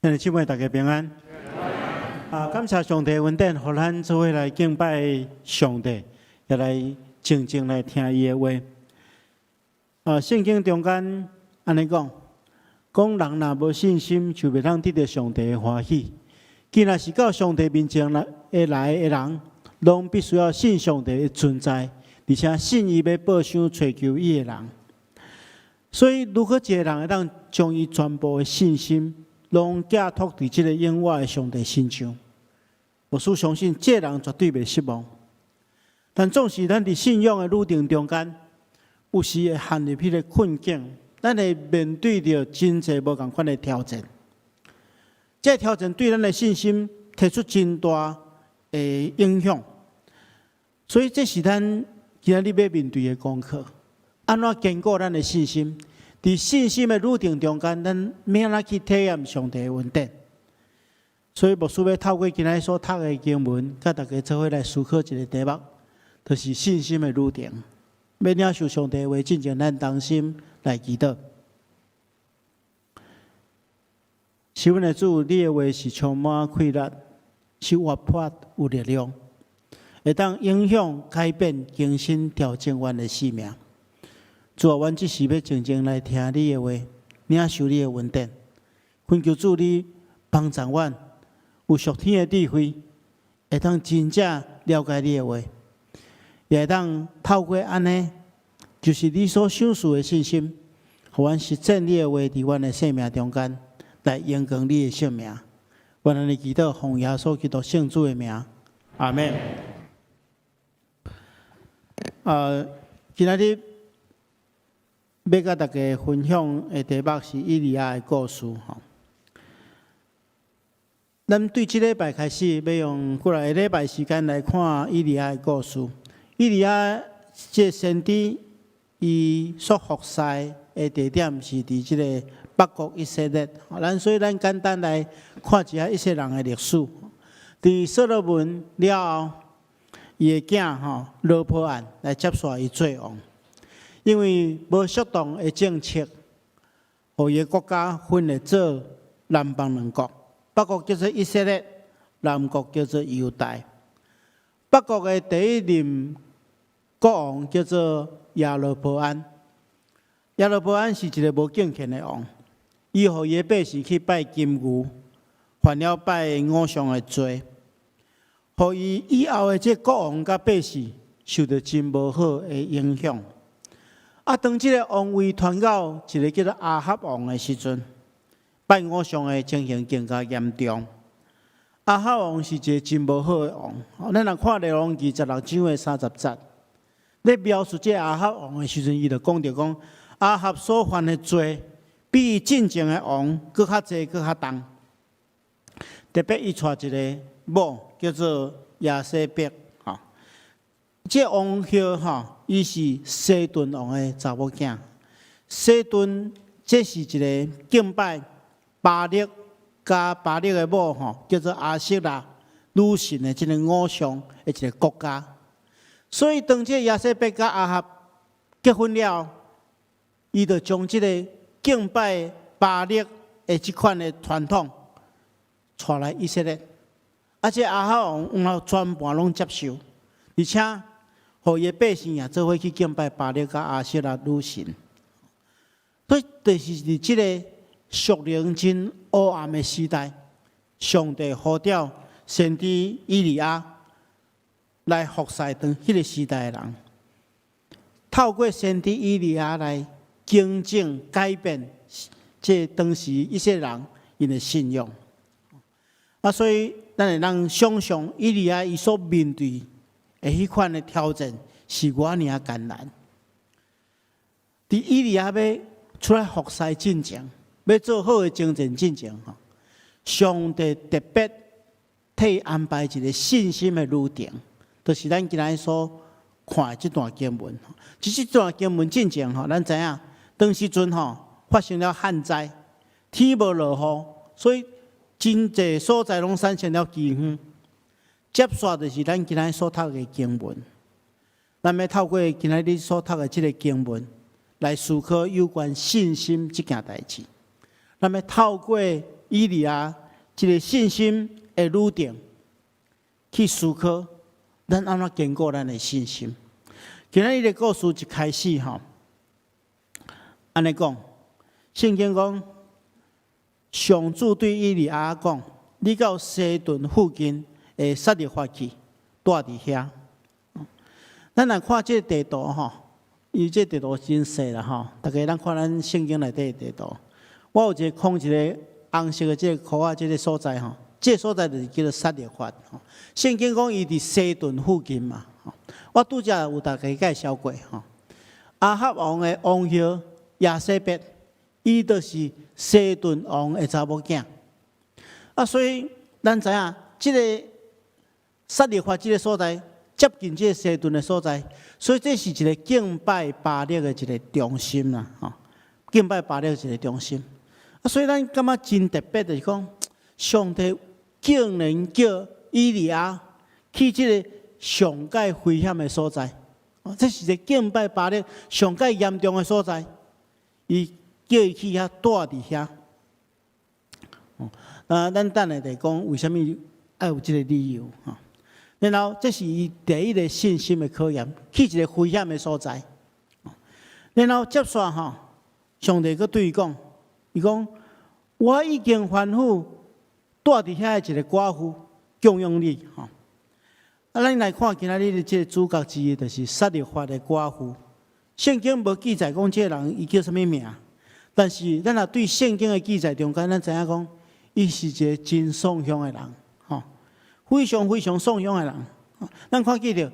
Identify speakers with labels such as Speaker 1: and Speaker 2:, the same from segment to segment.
Speaker 1: 兄弟姊妹，大家平安。啊，感謝上帝恩典，予咱做伙來敬拜上帝，也來靜靜來聽伊的話。啊，聖經中間按呢講，講人若無信心，就袂當得著上帝的歡喜。既然是到上帝面前來的來的人，攏必須要信上帝的存在，而且信伊欲報賞揣求伊的人。所以，如果一個人會當將伊全部的信心，攏寄託佇這个永活的上帝身上，牧師相信這个人絕對袂失望。但總是咱佇信仰的旅程中間，有時會陷入彼个困境，咱會面對著真濟無仝款的挑戰。這个挑戰對咱的信心提出真大的影響。所以，這是咱今仔日欲面對的功課。按怎堅固咱的信心？佇信心的旅程中間，咱欲按怎去體驗上帝的恩典？所以牧師欲透過今仔日所讀的經文，佮大家做伙來思考一个題目，就是信心的旅程。欲領受上帝的話，進前咱同心來祈禱。是阮的主，你的話是充滿氣力，是活潑有力量，會當影響、改變、更新、調整阮的生命。主啊，阮這時欲靜靜來聽你的話，領受你的恩典。懇求主你幫助阮，有屬天的智慧，會當真正了解你的話，也會當透過按呢，就是你所賞賜的信心，予阮實踐你的話，佇阮的生命中間來榮光你的聖名。阮按呢祈禱，奉耶穌基督聖子的名，阿們。今仔日欲佮大家分享的題目是以利亞的故事。吼，咱對這禮拜開始，欲用幾來個禮拜時間來看以利亞的故事。以利亞這个先知，伊所服侍的地點是佇這个北國以色列。咱所以咱簡單來看一下以色列人的歷史。佇所羅門了後，伊的囝吼羅波按來接續伊做王。因為無適當的政策，予伊的國家分裂做南北兩國。北國叫做以色列，南國叫做猶大。北國的第一任國王叫做耶羅波安。耶羅波安是一个無敬虔的王，伊予伊的百姓去拜金牛，犯了拜偶像的罪，予伊以後的這國王佮百姓受著真無好的影響。啊，當這个王位傳到一个叫做亞哈王的時陣，拜偶像的情形更加嚴重。亞哈王是一个真無好的王。咱若看列王記16章的30節，咧描述這亞哈王的時陣，伊就講著講，亞哈所犯的罪，比伊進前的王閣較濟、閣較重。特別伊娶一个某叫做耶洗別，吼，這王后吼，伊是西頓王的查某囝。西頓這是一个敬拜巴力佮巴力的某吼，叫做亞設拉女神的這个偶像的一个國家。所以當這耶洗別佮亞哈結婚了，伊就將這个敬拜巴力的這款的傳統帶來以色列，啊這亞哈王然後全盤攏接受，而且予伊的百姓也做伙去敬拜巴力佮亞設拉女神。所以就是佇這个屬靈真黑暗的時代，上帝呼召先知以利亞來服侍當彼个時代的人，透過先知以利亞來更正改變這當時以色列人𪜶的信仰。啊，所以咱會當想像以利亞伊所面對的彼款的挑戰是偌爾仔艱難。佇以利亞欲出來服侍進前，欲做好的征戰進前吼，上帝特別替伊安排一个信心的旅程，就是咱今仔所看的這段經文。其實這段經文進前吼，咱知影當時陣吼發生了旱災，天無落雨，所以真濟所在攏產生了饑荒。接續就是咱今仔所讀的經文，咱欲透過今仔日所讀的這个經文來思考有關信心這件代誌。咱欲透過以利亞一个信心的旅程，去思考咱按怎堅固咱的信心。今仔日的故事一開始吼，按呢講，聖經講，上主對以利亞講：你到西頓附近的撒勒法去，蹛佇遐。咱來看這个地圖吼，伊這地圖真細啦吼，大家咱看咱聖經內底的地圖。我有一個空一个紅色的這個箍仔，這个所在吼，這个所在就是叫做撒勒法吼。聖經講伊佇西頓附近嘛。我拄才有大家介紹過吼。亞哈王的王后耶洗別，伊就是西頓王的查某囝。啊，所以咱知影，這个撒勒法這个所在接近這个西頓的所在，所以這是一个敬拜巴力的一个中心啦，吼，敬拜巴力的一个中心。啊，所以咱感覺真特別，就是講，上帝竟然叫以利亞去這个上蓋危險的所在，這是一个敬拜巴力上蓋嚴重的所在，伊叫伊去遐蹛佇遐。啊，咱等下就講為啥物愛有這个理由吼。然後，這是伊第一个信心的考驗，去一个危險的所在。然後接續吼，上帝閣對伊講，伊講：我已經吩咐蹛佇遐的一个寡婦供養你吼。啊，咱來看今仔日的這个主角之一，就是撒勒法的寡婦。聖經無記載講這个人伊叫啥物名，但是咱若對聖經的記載中間，咱知影講，伊是一个真散鄉的人，吼，非常非常散鄉的人。咱看見著，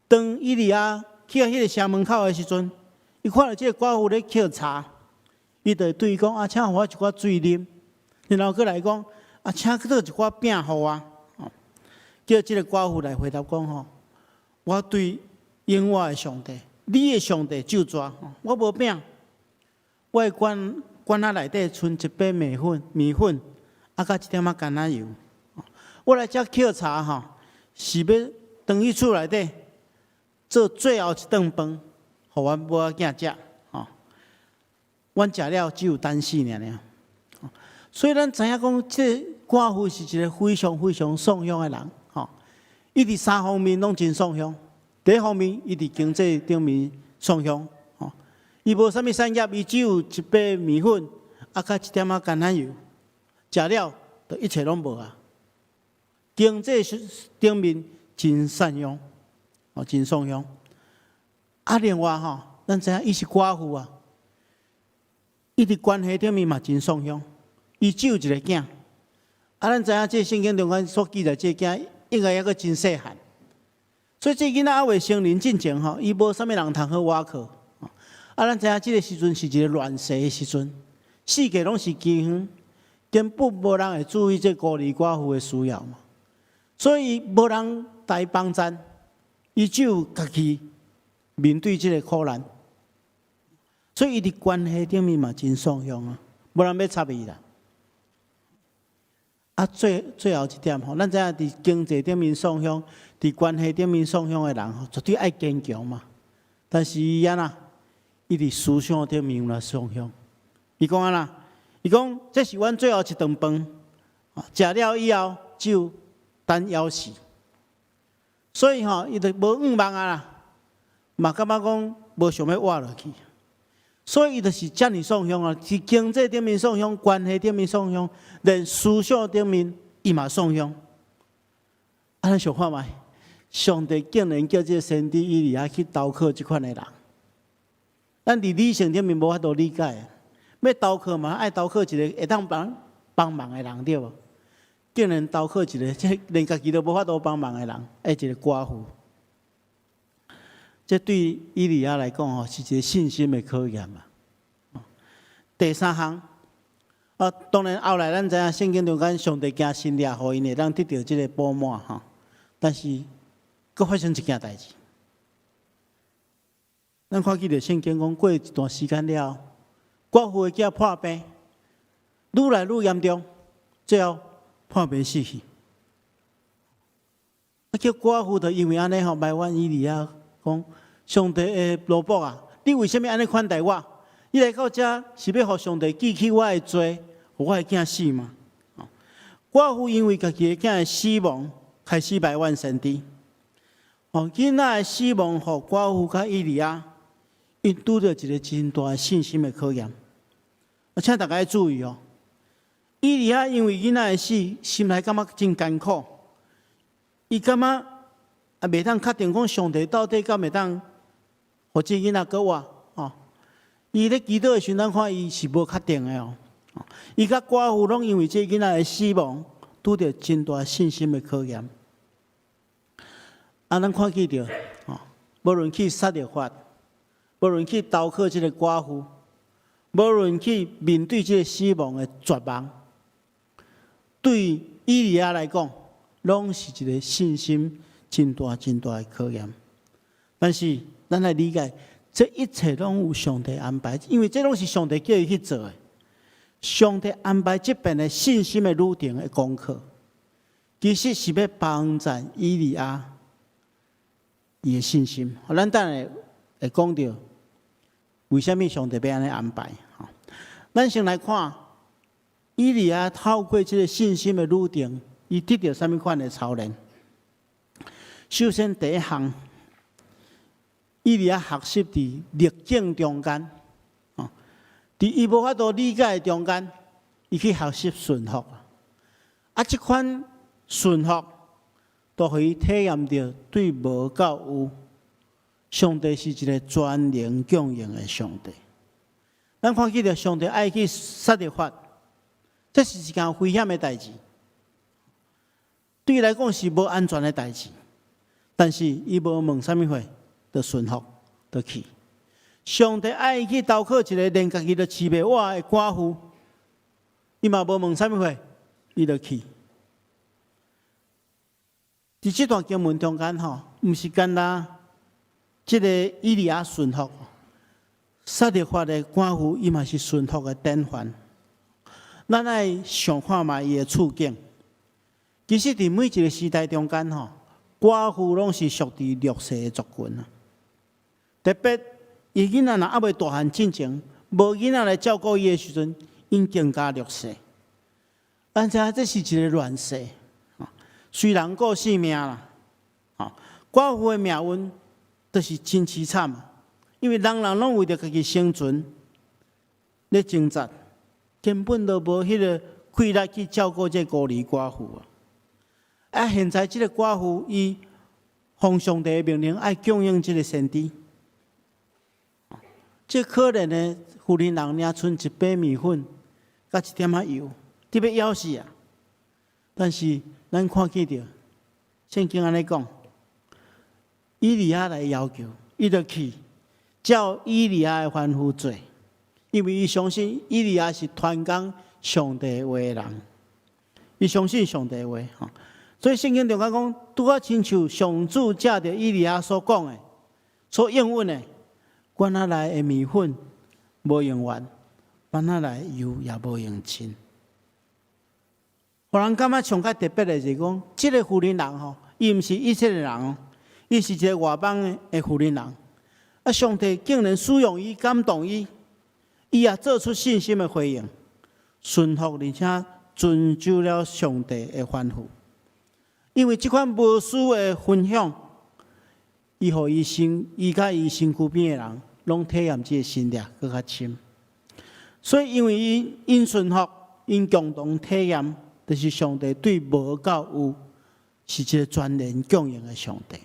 Speaker 1: 當以利亞去到彼个城門口的時陣，伊看著這个寡婦咧抾柴，伊就對伊講：啊，請予我一寡水啉。然後閣來講：啊，請倒一寡餅予我。叫這个寡婦來回答講：吼，我對永活的上帝，你的上帝咒詛，我無餅，我的罐罐仔內底賰一把麵粉，麵粉，啊，佮一點仔橄欖油。我來遮抾柴吼，是欲轉去厝內底做最後一頓飯，予阮某仔囝食。吼，阮食了只有等死爾爾。所以咱知影講，這个寡婦是一个非常非常散鄉的人。吼，伊佇三方面攏真散鄉。第一方面，伊佇經濟頂面散鄉。吼，伊無啥物產業，伊只有一把麵粉，啊，佮一點仔橄欖油，食了就一切攏無啊。經濟頂面真散鄉，哦，真散鄉。啊，另外吼，咱知影伊是寡婦啊，伊佇關係頂面嘛真散鄉，伊只有一个囝。啊，咱知影這聖經中間所記載這个囝，應該猶閣真細漢。所以這囡仔猶未成年進前吼，伊無啥物人通好倚靠。啊，咱知影這个時陣是一个亂世的時陣，四界攏是饑荒，根本無人會注意這孤兒寡婦的需要嘛。所以無人來幫贊，伊只有家己面對這个苦難。所以伊佇關係頂面嘛真散鄉啊，無人欲插伊啦。啊，最最後一點吼，咱知影佇經濟頂面散鄉，佇關係頂面散鄉的人吼，絕對愛堅強嘛。但是伊按怎？伊佇思想頂面有來散鄉。伊講按怎？伊講這是阮最後一頓飯，食了以後就等枵死。所以吼，伊就無願望啊啦，嘛感覺講無想欲活落去。所以伊就是遮爾散鄉啊，佇經濟頂面散鄉，關係頂面散鄉，連思想頂面伊嘛散鄉。啊，咱想看覓？上帝竟然叫這个先知以利亞去投靠這款的人。咱佇理性頂面無法度理解，欲投靠嘛，愛投靠一個會當幫幫忙的人對無？竟然投靠一個這連家己都無法度幫忙的人，的一个寡婦。這對以利亞來講吼，是一个信心的考驗嘛。第三項，啊，當然後來咱知影聖經中間上帝行神蹟，予𪜶會當得著這个補滿吼。但是，閣發生一件代誌。咱看見著聖經講，過一段時間了，寡婦的囝破病，愈來愈嚴重，最後破病死去。啊，叫寡婦就因為按呢吼，埋怨以利亞講：上帝的奴僕啊，你為啥物按呢款待我？你來到遮是欲予上帝記起我的罪，予我的囝死嗎？寡婦因為家己的囝的死亡，開始埋怨先知。哦，囡仔的死亡，予寡婦佮以利亞，𪜶拄著一个真大的信心的考驗。啊，請大家注意哦，以利亞因為囡仔的死，心內感覺真艱苦。伊感覺啊，袂當確定講上帝到底敢會當予這囡仔閣活哦。伊咧祈禱的時陣，咱看伊是無確定的哦。伊佮寡婦攏因為這囡仔的死亡，拄著真大信心的考驗。啊，咱看見著，哦，無論去撒勒法，無論去投靠這個寡婦，無論去面對這個死亡的絕望，對以利亞來講，攏是一個信心真大真大的考驗。但是，咱來理解，這一切攏有上帝安排，因為這攏是上帝叫伊去做的。上帝安排這遍的信心的旅程的功課，其實是欲幫助以利亞伊的信心。咱等下會講著，為啥物上帝欲按呢安排？咱先來看以利亞透過這個信心的旅程，伊得著啥物款的操練？首先第一項，以利亞學習佇逆境中間，哦，佇伊無法度理解的中間，伊去學習順服。啊，這款順服，都予伊體驗著對無到有，上帝是一個全能供應的上帝。咱看見著上帝愛去撒勒法，這是一件危險的代誌，對伊來講是無安全的代誌。但是伊無問啥物貨，就順服，就去。上帝愛伊去投靠一個連家己都飼袂活的寡婦，伊嘛無問啥物貨，伊就去。佇這段經文中間吼，毋是干焦這个以利亞順服，撒勒法的寡婦伊嘛是順服的典範。咱愛想看覓伊的處境。其實，佇每一個時代中間吼，寡婦攏是屬佇弱勢的族群啊。特別伊囡仔若猶未大漢進前，無囡仔來照顧伊的時陣，𪜶更加弱勢。咱知影這是一个亂世，隨人顧性命啦。寡婦的命運就是真淒慘，因為人人攏為著家己生存咧掙扎，根本都無彼个氣力去照顧這孤兒寡婦啊！啊，現在這个寡婦伊奉上帝的命令，愛供應這个先知。這可憐的婦人人，爾賰一杯麵粉，佮一點仔油，得欲枵死啊！但是咱看見著聖經按呢講，以利亞來要求，伊就去照以利亞的吩咐做，因為伊相信以利亞是傳講上帝話的人，伊相信上帝話吼。所以聖經中間講，拄仔親像上主藉著以利亞所講的、所應允的，罐仔內的麵粉無用完，砵仔內油也無用盡。予人感覺上較特別的是講，這个婦人人吼，伊毋是以色列人哦，伊是一个外邦的婦人人。啊，上帝竟然使用伊、感動伊，伊也做出信心的回應，順服而且遵守了上帝的吩咐。因為這款無私的分享，伊予伊身、伊佮伊身軀邊的人，攏體驗這个神力閣較深。所以，因為伊𪜶順服，𪜶共同體驗，就是上帝對無到有，是一个全能供應的上帝。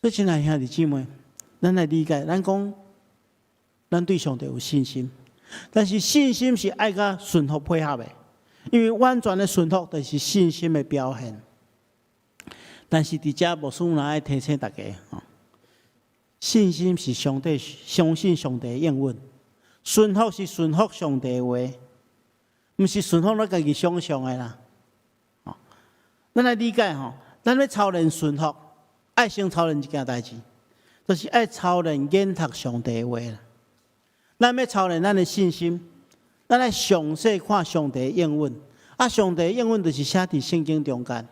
Speaker 1: 所以，親愛兄弟姊妹，咱來理解，咱講，咱對上帝有信心，但是信心是愛佮順服配合的，因為完全的順服就是信心的表現。但是佇遮牧師若愛提醒大家，吼，信心是上帝相信上帝的應允，順服是順服上帝的話，毋是順服咱家己想象的啦。吼，咱來理解吼，咱欲操練順服，愛先操練一件代誌，就是愛操練研讀上帝的話啦。咱欲操練咱的信心，咱愛詳細看上帝的應允。啊，上帝的應允就是寫佇聖經中間，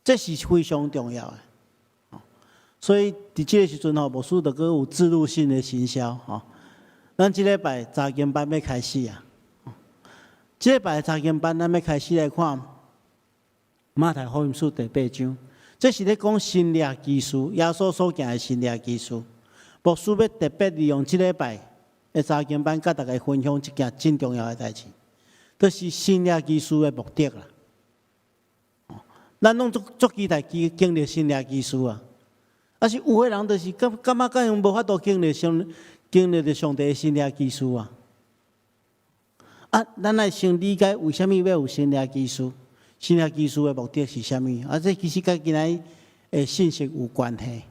Speaker 1: 這是非常重要的。所以佇這个時陣吼，牧師就閣有置入性的行銷吼。咱這禮拜查經班欲開始啊，這禮拜查經班，咱欲開始來看馬太福音書第八章，這是咧講神蹟奇事，耶穌所行的神蹟奇事。牧師欲特別利用這禮拜的查經班，佮大家分享一件真重要的代誌，就是神蹟奇事的目的啦。咱攏足足期待經經歷神蹟奇事啊！啊是有的人就是感感覺敢無法度經歷上經歷著上帝的神蹟奇事啊！啊，咱愛先理解為啥物欲有神蹟奇事，神蹟奇事的目的是啥物？啊，這其實佮今仔日的信息有關係。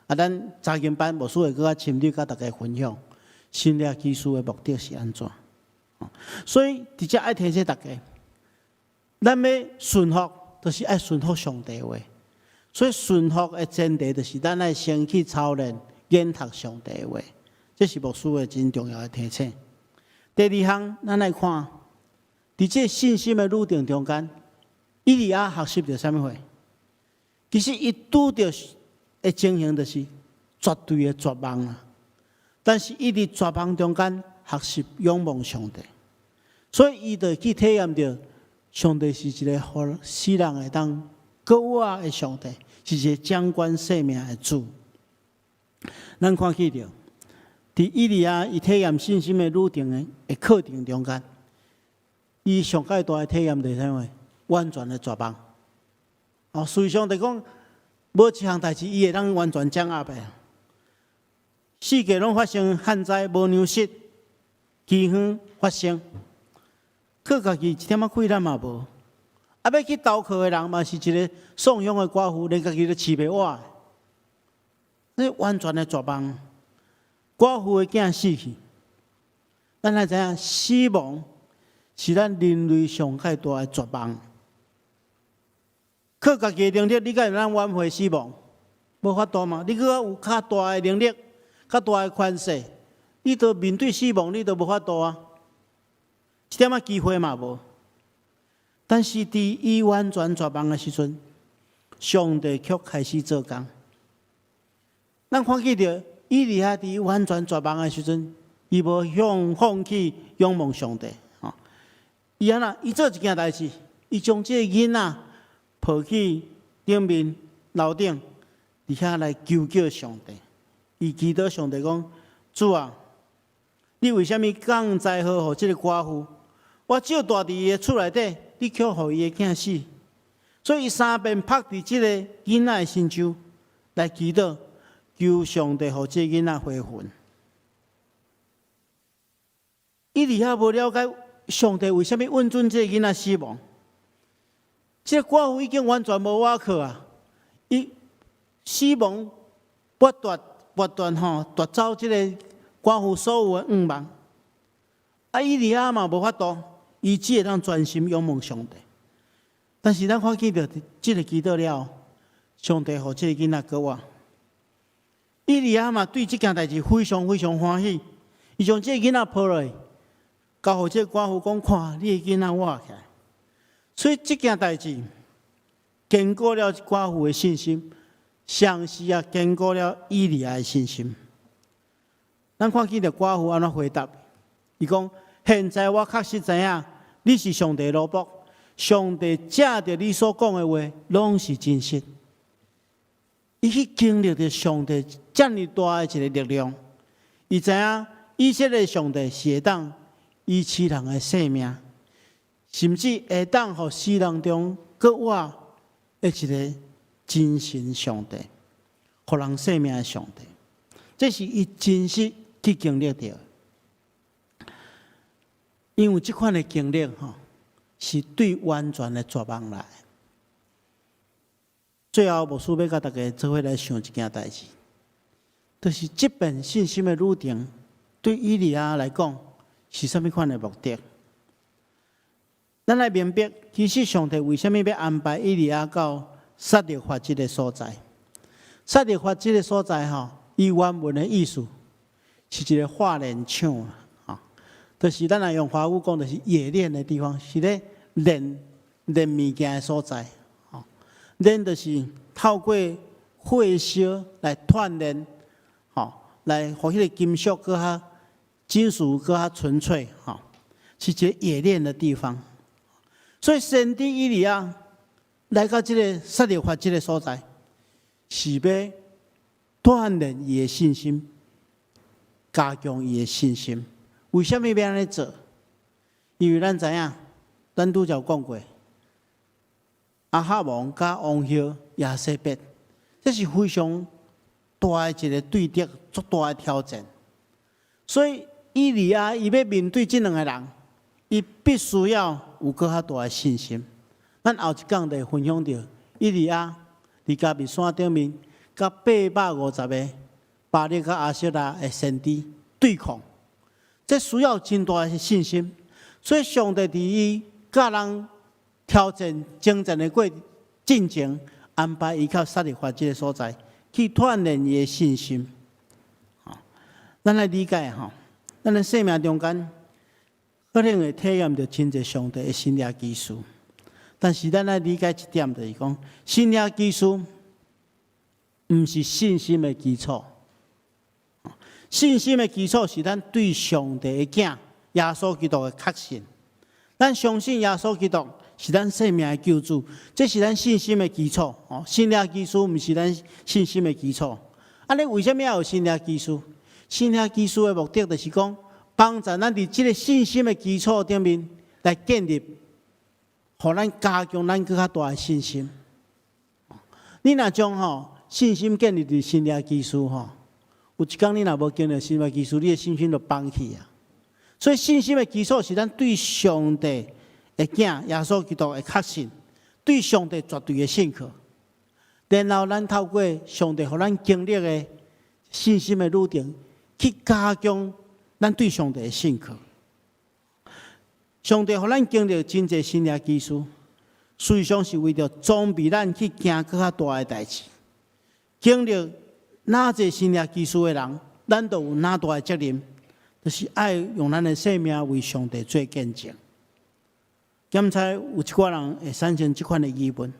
Speaker 1: 啊，咱查經班牧師會閣較深入佮大家分享神蹟奇事的目的是按怎。所以，佇遮愛提醒大家，咱欲順服，就是愛順服上帝話。所以順服的前提就是咱愛先去操練研讀上帝話，這是牧師的真重要的提醒。第二項，咱來看，佇這信心的旅程中間，以利亞學習著啥物貨？其實伊拄著的情形就是絕對的絕望啊！但是伊佇絕望中間學習仰望上帝，所以伊就去體驗著上帝是一個予死人會當閣活的上帝，是一個掌管生命的主。咱看見著，佇以利亞伊體驗信心的旅程的課程中間，伊上蓋大的體驗就是啥物？完全的絕望。哦，事實上就講，無一項代誌伊會當完全掌握的。四界攏發生旱災，無糧食，饑荒發生，靠家己一點仔氣力嘛無。啊，欲去投靠的人嘛是一个喪鄉的寡婦，連家己都飼袂活。這完全的絕望，寡婦的囝死去。咱來知影，死亡是咱人類上蓋大的絕望。靠家己的能力，你敢會當挽回死亡？無法度嘛。你閣有較大的能力、較大的權勢，你都面對死亡，你都無法度啊！一點仔機會嘛無。但是佇伊完全絕望的時陣，上帝卻開始做工。咱看見著以利亞佇完全絕望的時陣，伊無向放棄仰望上帝。吼，伊按怎？伊做一件代誌，伊將這个囡仔抱去頂面樓頂，佇遐來求叫上帝。伊祈禱上帝講：主啊，你為啥物降災禍予這个寡婦？我照蹛佇伊的厝內底，你卻予伊的囝死。所以伊三遍拍佇這个囡仔的身上來祈禱，求上帝予這个囡仔回魂。以利亞無了解上帝為啥物允准這个囡仔死亡。這個寡婦已經完全無倚靠啊！伊死亡剝奪、剝奪吼，奪走這個寡婦所有的願望。啊，以利亞嘛無法度，伊只會當專心仰望上帝。但是咱看見著這个祈禱了，上帝予這个囡仔閣活。以利亞嘛對這件代誌非常非常歡喜，伊將這個囡仔抱落來，交予這個寡婦講：看，你的囡仔活起來。所以這件代誌堅固了寡婦的信心，同時也堅固了以利亞的信心。咱看見著寡婦按怎回答？伊講：現在我確實知影，你是上帝奴僕，上帝藉著你所講的話，攏是真實。伊去經歷著上帝遮爾大的一个力量，伊知影以色列上帝是會當醫治人的性命，甚至會當予死人中閣活的一个真神上帝，予人生命的上帝，這是伊真實去經歷著。因為這款的經歷吼，是對完全的絕望來。最後，牧師欲佮大家做伙來想一件代誌，就是這遍信心的旅程，對以利亞來講是啥物款的目的？咱來明白，其實上帝為啥物欲安排以利亞到撒勒法這个所在？撒勒法這个所在吼，伊原文的意思是一个化煉廠啊，就是咱來用華語講，就是冶煉的地方，是咧煉煉物件的所在。吼，煉就是透過火燒來鍛煉，吼，來予彼个金屬閣較金屬閣較純粹，吼，是一个冶煉的地方。所以先知以利亞來到這个撒勒法這个所在，是欲鍛煉伊的信心，加強伊的信心。為啥物欲按呢做？因為咱知影，咱拄才有講過，亞哈王佮王后耶洗別，這是非常大的一个對敵，足大的挑戰。所以以利亞伊欲面對這兩个人，伊必須要有閣較大的信心。咱後一講就會分享著以利亞佇迦密山頂面，佮850个巴力佮亞舍拉的先知對抗，這需要真大的信心。所以上帝佇伊佮人挑戰征戰的過進前，安排伊到撒勒法這个所在去鍛煉伊的信心。咱來理解吼，咱的生命中間可能會體驗著真濟上帝的神蹟奇事，但是咱愛理解一點，就是講神蹟奇事毋是信心的基礎。信心的基礎是咱對上帝的囝耶穌基督的確信。咱相信耶穌基督是咱生命的救主，這是咱信心的基礎。哦，神蹟奇事毋是咱信心的基礎。啊，你為啥物要有神蹟奇事？神蹟奇事的目的就是講，幫助咱佇這个信心的基礎頂面來建立，予咱加強咱閣較大的信心。你若將吼信心建立佇神蹟奇事吼，有一工你若無經歷神蹟奇事，你的信心就崩去啊。所以信心的基礎是咱對上帝的囝耶穌基督的確信，對上帝絕對的信靠。然後咱透過上帝予咱經歷的信心的旅程，去加強咱對上帝的信靠。上帝予咱經歷真濟神蹟奇事，事實上是為著裝備咱去行閣較大的代誌。經歷若濟神蹟奇事的人，咱就有若大的責任，就是愛用咱的生命為上帝做見證。檢查有一寡人會產生這款的疑問。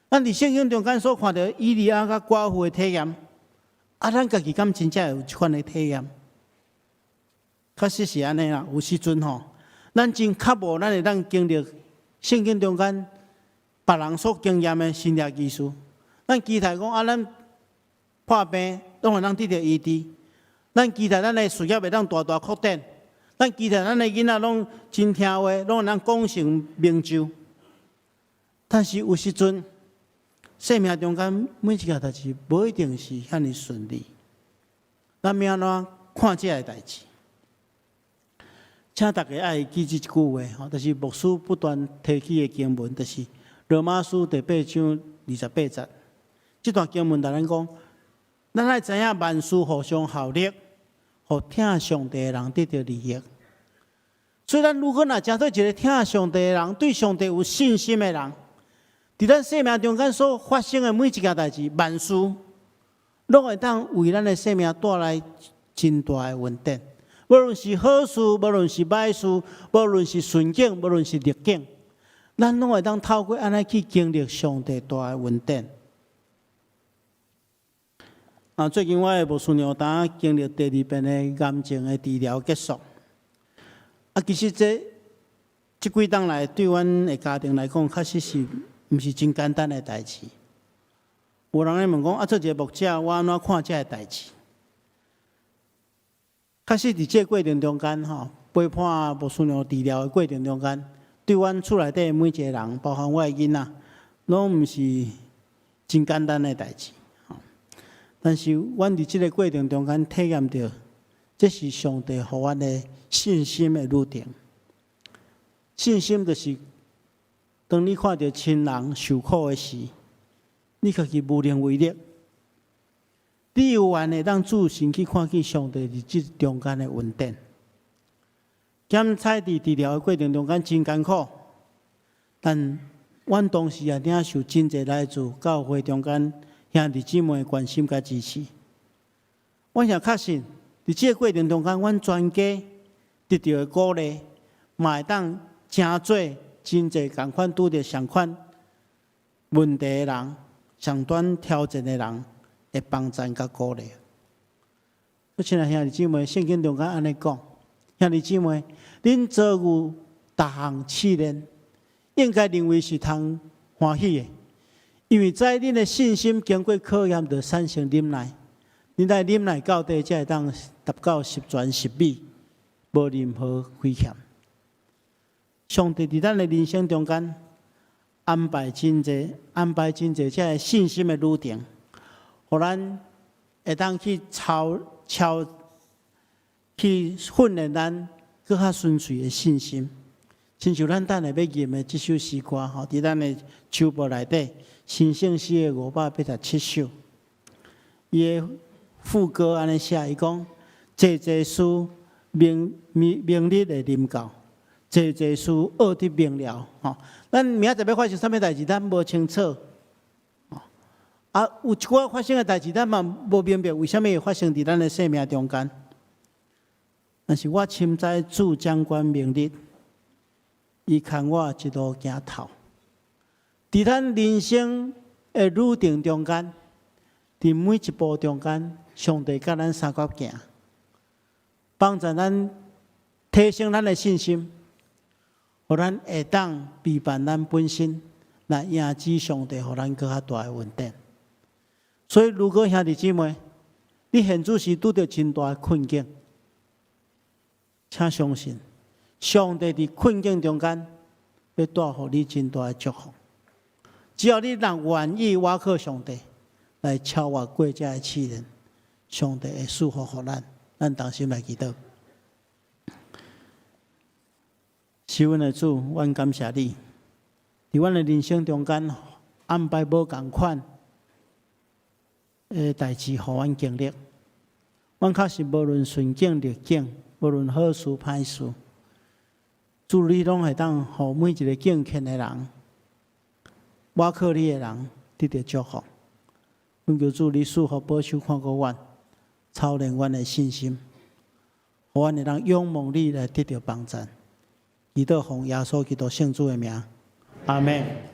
Speaker 1: 咱佇聖經中間所看著以利亞佮寡婦的體驗，啊，咱家己敢真正有這款的體驗？確實是按呢啦，有時陣吼，咱真渴慕咱會當經歷聖經中間別人所經驗的神蹟奇事。咱期待講啊，咱破病攏會當得著醫治；咱期待咱的事業會當大大擴展；咱期待咱的囡仔攏真聽話，攏會當功成名就。但是有時陣，生命中間每一件代誌無一定是遐爾順利。咱欲按怎看這个代誌？請大家愛記這一句話，吼，就是牧師不斷提起的經文，就是羅馬書第八章二十八節。這段經文共咱講，咱愛知影萬事互相效力，予疼上帝的人得著利益。所以，咱如果若成做一个疼上帝的人，對上帝有信心的人，佇咱生命中間所發生的每一件代誌，萬事攏會當為咱的生命帶來真大的恩典。無論是好事，無論是歹事，無論是順境，無論是逆境，咱攏會當透過按呢去經歷上帝大的恩典。啊，最近我的牧師娘當經歷第二遍的癌症的治療結束。啊，其實這幾冬來對阮的家庭來講，確實是毋是真簡單的代誌。有人咧問講，啊，做一个牧者，我按怎看這个代誌？確實，佇這个過程中間，吼，陪伴牧師娘治療的過程中間，對阮厝內底每一個人，包含我的囡仔，攏毋是真簡單的代誌。但是，阮佇這个過程中間體驗著，這是上帝予阮的信心的旅程。信心就是當你看著親人受苦的時，你家己無能為力。你有緣會當注神去看見上帝佇這中間的恩典。檢採佇治療的過程中間真艱苦，但阮當時也領受真濟來自教會中間兄弟姊妹的關心佮支持。我也確信，佇這個過程中間，阮全家得著的鼓勵，嘛會當成做真濟仝款拄著相款問題的人、相端挑戰的人的幫贊佮鼓勵。我親愛兄弟姊妹，聖經中間按呢講，兄弟姊妹，恁遭遇逐項試煉，應該認為是通歡喜的，因為知恁的信心經過考驗，就產生忍耐。恁愛忍耐到底，才會當達到十全十美，無任何虧欠。上帝佇咱的人生中間安排真濟，安排真濟這个信心的旅程，予咱會當去操操去訓練咱閣較純粹的信心。親像咱等下欲吟的這首詩歌吼，佇咱的手簿內底，神聖詩的587首，伊的副歌按呢寫，伊講：濟濟事明明明日會臨到，濟濟事奧得明了。吼，咱明仔載欲發生啥物代誌，咱無清楚。啊，有一寡發生的代誌，咱嘛無明白為啥物會發生佇咱的生命中間。但是我深知主掌管明日，伊牽我一路行透。佇咱人生的旅程中間，佇每一步中間，上帝佮咱相佮行，幫助咱提升咱的信心，予咱會當避免咱本身來迎接上帝，予咱閣較大的恩典。所以，如果兄弟姊妹，你現此時拄著真大的困境，請相信，上帝佇困境中間欲帶予你真大的祝福。只要你若願意倚靠上帝來超越過這个試煉，上帝會賜福予咱。咱同心來祈禱。是阮的主，阮感謝你，佇阮的人生中間安排無仝款的代誌，予阮經歷。阮確實無論順境逆境，無論好事歹事，主你攏會當予每一個敬虔的人、倚靠你的人得著祝福。阮求主你賜福保守看顧阮，操練阮的信心，予阮會當仰望你來得著幫贊。祈禱奉耶穌基督聖主的名，阿們。